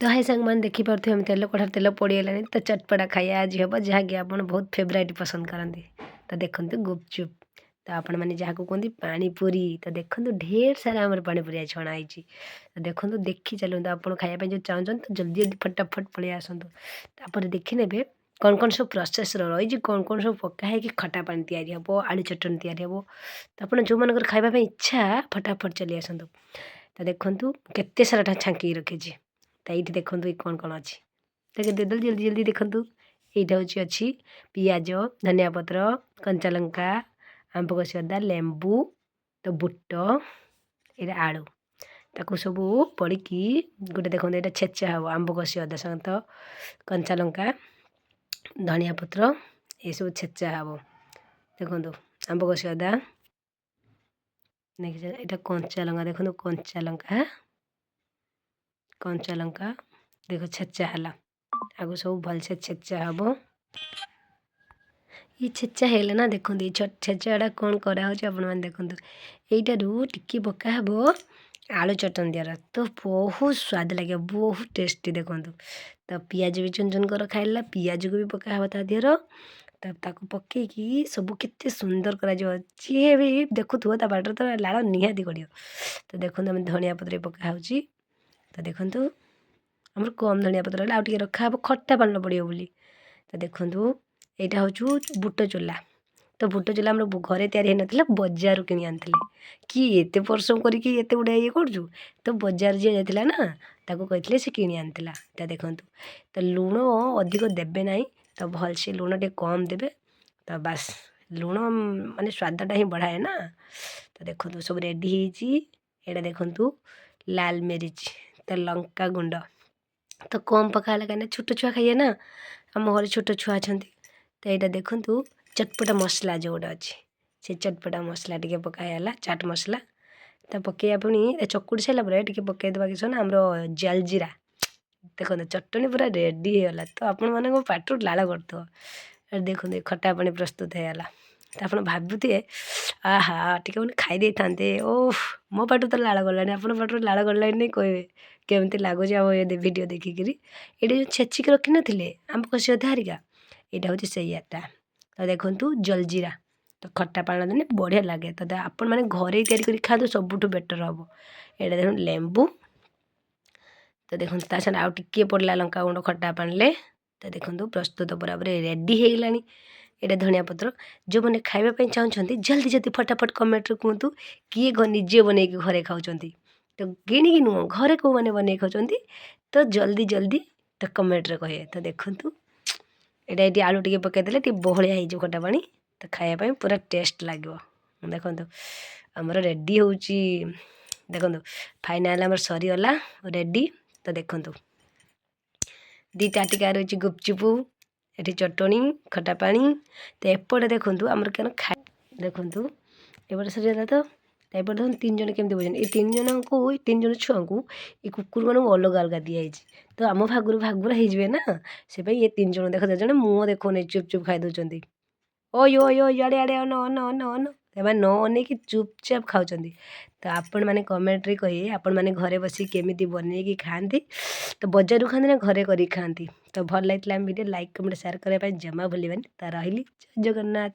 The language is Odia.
ତ ହାଇ ସାଙ୍ଗମାନେ, ଦେଖିପାରୁଥିବେ ଆମେ ତେଲ କଢ଼ାରେ ତେଲ ପଡ଼ିଗଲାଣି। ତ ଚଟପଟା ଖାଇବା ଆଜି ହେବ, ଯାହାକି ଆପଣ ବହୁତ ଫେଭରାଇଟ୍ ପସନ୍ଦ କରନ୍ତି। ତ ଦେଖନ୍ତୁ ଗୁପଚୁପ୍, ତ ଆପଣମାନେ ଯାହାକୁ କୁହନ୍ତି ପାଣିପୁରୀ। ତ ଦେଖନ୍ତୁ, ଢେର ସାରା ଆମର ପାଣିପୁରୀ ଆଜି ଛଣା ହେଇଛି। ତ ଦେଖନ୍ତୁ, ଦେଖି ଚାଲନ୍ତୁ। ଆପଣ ଖାଇବା ପାଇଁ ଯଦି ଚାହୁଁଛନ୍ତି, ତ ଜଲ୍ଦି ଜଲ୍ଦି ଫଟାଫଟ ପଳେଇ ଆସନ୍ତୁ। ତାପରେ ଦେଖିନେବେ କ'ଣ କ'ଣ ସବୁ ପ୍ରୋସେସ୍ର ରହିଛି, କ'ଣ କ'ଣ ସବୁ ପକା ହେଇକି ଖଟା ପାଣି ତିଆରି ହେବ, ଆଳୁ ଚଟଣି ତିଆରି ହେବ। ତ ଆପଣ ଯେଉଁମାନଙ୍କର ଖାଇବା ପାଇଁ ଇଚ୍ଛା, ଫଟାଫଟ ଚାଲି ଆସନ୍ତୁ। ତ ଦେଖନ୍ତୁ, କେତେ ସାରାଟା ଛାଙ୍କିକି ରଖିଛି। ତ ଏଇଠି ଦେଖନ୍ତୁ, ଏଇ କ'ଣ କ'ଣ ଅଛି। ତ ଜଲ୍ଦି ଜଲ୍ଦି ଜଲ୍ଦି ଦେଖନ୍ତୁ। ଏଇଟା ହେଉଛି ଅଛି ପିଆଜ, ଧନିଆ ପତ୍ର, କଞ୍ଚା ଲଙ୍କା, ଆମ୍ବ କଷି ଅଦା, ଲେମ୍ବୁ, ତ ବୁଟ, ଏଇଟା ଆଳୁ, ତାକୁ ସବୁ ପଡ଼ିକି ଗୋଟେ ଦେଖନ୍ତୁ, ଏଇଟା ଛେଚା ହେବ। ଆମ୍ବ କଷି ଅଦା ସହିତ କଞ୍ଚା ଲଙ୍କା, ଧନିଆ ପତ୍ର, ଏସବୁ ଛେଚା ହେବ। ଦେଖନ୍ତୁ, ଆମ୍ବ କଷି ଅଦା, ଏଇଟା କଞ୍ଚା ଲଙ୍କା। ଦେଖନ୍ତୁ, କଞ୍ଚା ଲଙ୍କା, କଞ୍ଚା ଲଙ୍କା ଦେଖ, ଛେଚା ହେଲା। ଆକୁ ସବୁ ଭଲସେ ଛେଚା ହେବ। ଇଏ ଛେଚା ହେଇଗଲା ନା? ଦେଖନ୍ତୁ, ଏଇ ଛେଚାଟା କ'ଣ କରାହେଉଛି ଆପଣମାନେ ଦେଖନ୍ତୁ। ଏଇଟାରୁ ଟିକେ ପକା ହେବ ଆଳୁ ଚଟଣି ଦିଆର, ତ ବହୁତ ସ୍ୱାଦ ଲାଗିବ, ବହୁତ ଟେଷ୍ଟି। ଦେଖନ୍ତୁ, ତ ପିଆଜ ବି ଚୁନ ଚୁନ କରି ଖାଇଲା, ପିଆଜକୁ ବି ପକା ହେବ ତା ଦେହର। ତ ତାକୁ ପକେଇକି ସବୁ କେତେ ସୁନ୍ଦର କରାଯିବ, ଯିଏ ବି ଦେଖୁଥିବ ତା ପାଟିରେ ତ ଲାଳ ନିହାତି ଗଡ଼ିବ। ତ ଦେଖନ୍ତୁ, ଆମେ ଧନିଆ ପତ୍ର ବି ପକା ହେଉଛି। ତ ଦେଖନ୍ତୁ, ଆମର କମ୍ ଧନିଆ ପତ୍ର ହେଲେ ଆଉ ଟିକେ ରଖା ହେବ ଖଟା ପାଣିରେ ପଡ଼ିବ ବୋଲି। ତ ଦେଖନ୍ତୁ, ଏଇଟା ହେଉଛି ବୁଟ ଚୋଲା। ତ ବୁଟ ଚୋଲା ଆମର ଘରେ ତିଆରି ହେଇନଥିଲା, ବଜାରରୁ କିଣି ଆଣିଥିଲେ। କି ଏତେ ପରିଶ୍ରମ କରିକି ଏତେ ଗୁଡ଼ାଏ ଇଏ କରୁଛୁ? ତ ବଜାର ଯିଏ ଯାଇଥିଲା ନା, ତାକୁ କହିଥିଲେ, ସେ କିଣି ଆଣିଥିଲା। ତ ଦେଖନ୍ତୁ, ତ ଲୁଣ ଅଧିକ ଦେବେ ନାହିଁ, ତ ଭଲସେ ଲୁଣ ଟିକେ କମ୍ ଦେବେ। ତ ବାସ୍, ଲୁଣ ମାନେ ସ୍ୱାଦଟା ହିଁ ବଢ଼ାଏ ନା। ତ ଦେଖନ୍ତୁ, ସବୁ ରେଡ଼ି ହେଇଛି। ଏଇଟା ଦେଖନ୍ତୁ, ଲାଲ ମିରିଚ, ତ ଲଙ୍କା ଗୁଣ୍ଡ ତ କମ୍ ପକା ହେଲା, କାହିଁକିନା ଛୋଟ ଛୁଆ ଖାଇବେ ନା, ଆମ ଘରେ ଛୋଟ ଛୁଆ ଅଛନ୍ତି। ତ ଏଇଟା ଦେଖନ୍ତୁ, ଚଟପଟା ମସଲା ଯେଉଁଟା ଅଛି, ସେ ଚଟପଟା ମସଲା ଟିକେ ପକା ହେଇଗଲା, ଚାଟ୍ ମସଲା। ତ ପକେଇବା, ପୁଣି ଚକୁଡ଼ି ସାରିଲା ପରେ ଟିକେ ପକାଇଦେବା କିସ ନା ଆମର ଜଲଜିରା। ଦେଖନ୍ତୁ, ଚଟଣି ପୁରା ରେଡ଼ି ହେଇଗଲା। ତ ଆପଣମାନଙ୍କ ପାଟିରୁ ଲାଳ ଗଡ଼ୁଥିବ। ଦେଖନ୍ତୁ, ଖଟା ପାଣି ପ୍ରସ୍ତୁତ ହେଇଗଲା। ତ ଆପଣ ଭାବୁଥିବେ, ଆହା, ଟିକେ ମାନେ ଖାଇ ଦେଇଥାନ୍ତେ। ଓଃ, ମୋ ପାଟିରୁ ତ ଲାଳ ଗଲାଣି, ଆପଣଙ୍କ ପାଟିରୁ ଲାଳ ଗଲାଣି ନାହିଁ? କହିବେ କେମିତି ଲାଗୁଛି ଆମ ଏ ଭିଡ଼ିଓ ଦେଖିକିରି। ଏଇଠି ଯେଉଁ ଛେଚିକି ରଖିନଥିଲେ ଆମ୍ବ କଷି ଅଦା ହେରିକା, ଏଇଟା ହେଉଛି ସେଇଆଟା। ତ ଦେଖନ୍ତୁ, ଜଲଜିରା, ତ ଖଟା ପାଣି ଦେଲେ ବଢ଼ିଆ ଲାଗେ। ତ ଆପଣମାନେ ଘରେ ତିଆରି କରି ଖାଆନ୍ତୁ, ସବୁଠୁ ବେଟର୍ ହେବ। ଏଇଟା ଦେଖନ୍ତୁ, ଲେମ୍ବୁ। ତ ଦେଖନ୍ତୁ, ତା ସାଙ୍ଗରେ ଆଉ ଟିକିଏ ପଡ଼ିଲା ଲଙ୍କାଗୁଣ୍ଡ ଖଟା ପାଣିରେ। ତ ଦେଖନ୍ତୁ, ପ୍ରସ୍ତୁତ ପୁରାପୁରି ରେଡ଼ି ହେଇଗଲାଣି। ଏଇଟା ଧନିଆ ପତ୍ର। ଯେଉଁମାନେ ଖାଇବା ପାଇଁ ଚାହୁଁଛନ୍ତି, ଜଲ୍ଦି ଜଲ୍ଦି ଫଟାଫଟ କମେଣ୍ଟରେ କୁହନ୍ତୁ, କିଏ ନିଜେ ବନେଇକି ଘରେ ଖାଉଛନ୍ତି। ତ କିଣିକି ନୁହଁ, ଘରେ କେଉଁମାନେ ବନେଇକି ଖାଉଛନ୍ତି, ତ ଜଲ୍ଦି ଜଲ୍ଦି ତ କମେଣ୍ଟରେ କହିବେ। ତ ଦେଖନ୍ତୁ, ଏଇଟା ଏଇଠି ଆଳୁ ଟିକେ ପକାଇଦେଲେ ଟିକେ ବହଳିଆ ହେଇଯିବ ଖଟା ପାଣି, ତ ଖାଇବା ପାଇଁ ପୁରା ଟେଷ୍ଟ ଲାଗିବ। ଦେଖନ୍ତୁ, ଆମର ରେଡ଼ି ହେଉଛି। ଦେଖନ୍ତୁ, ଫାଇନାଲ୍ ଆମର ସରିଗଲା, ରେଡ଼ି। ତ ଦେଖନ୍ତୁ, ଦୁଇଟା ଟିକା ରହିଛି, ଗୁପଚୁପୁ, ଏଠି ଚଟଣି, ଖଟା ପାଣି। ତ ଏପଟେ ଦେଖନ୍ତୁ, ଆମର କେନ ଖାଇ ଦେଖନ୍ତୁ, ଏପଟେ ସରିଗଲା। ତ ଏପଟେ ଦେଖନ୍ତୁ, ତିନି ଜଣ କେମିତି ବସିଛନ୍ତି। ଏଇ ତିନି ଜଣଙ୍କୁ, ଏଇ ତିନି ଜଣ ଛୁଆଙ୍କୁ, ଏଇ କୁକୁରମାନଙ୍କୁ ଅଲଗା ଅଲଗା ଦିଆହେଇଛି। ତ ଆମ ଭାଗରୁ ଭାଗୁରା ହେଇଯିବେ ନା, ସେ ପାଇଁ ଏ ତିନି ଜଣ ଦେଖ, ଜଣେ ମୁହଁ ଦେଖୁନି, ଚୁପ୍ ଚୁପ୍ ଖାଇ ଦେଉଛନ୍ତି। ଓଇ ଓଇ ଓଇ, ଇଆଡ଼େ ଆଡ଼େ ଅନ ଅନ ଅନ ଅନ। ସେମାନେ ନ ଅନେଇକି ଚୁପଚାପ ଖାଉଛନ୍ତି। ତ ଆପଣମାନେ କମେଣ୍ଟରେ କହିବେ, ଆପଣମାନେ ଘରେ ବସି କେମିତି ବନେଇକି ଖାଆନ୍ତି। ତ ବଜାରରୁ ଖାଆନ୍ତି ନା ଘରେ କରିକି ଖାଆନ୍ତି? ତ ଭଲ ଲାଗିଥିଲା ଆମ ଭିଡ଼ିଓ, ଲାଇକ୍, କମେଣ୍ଟ, ସେୟାର କରିବା ପାଇଁ ଜମା ଭୁଲିବେନି। ତ ରହିଲି, ଜୟ ଜଗନ୍ନାଥ।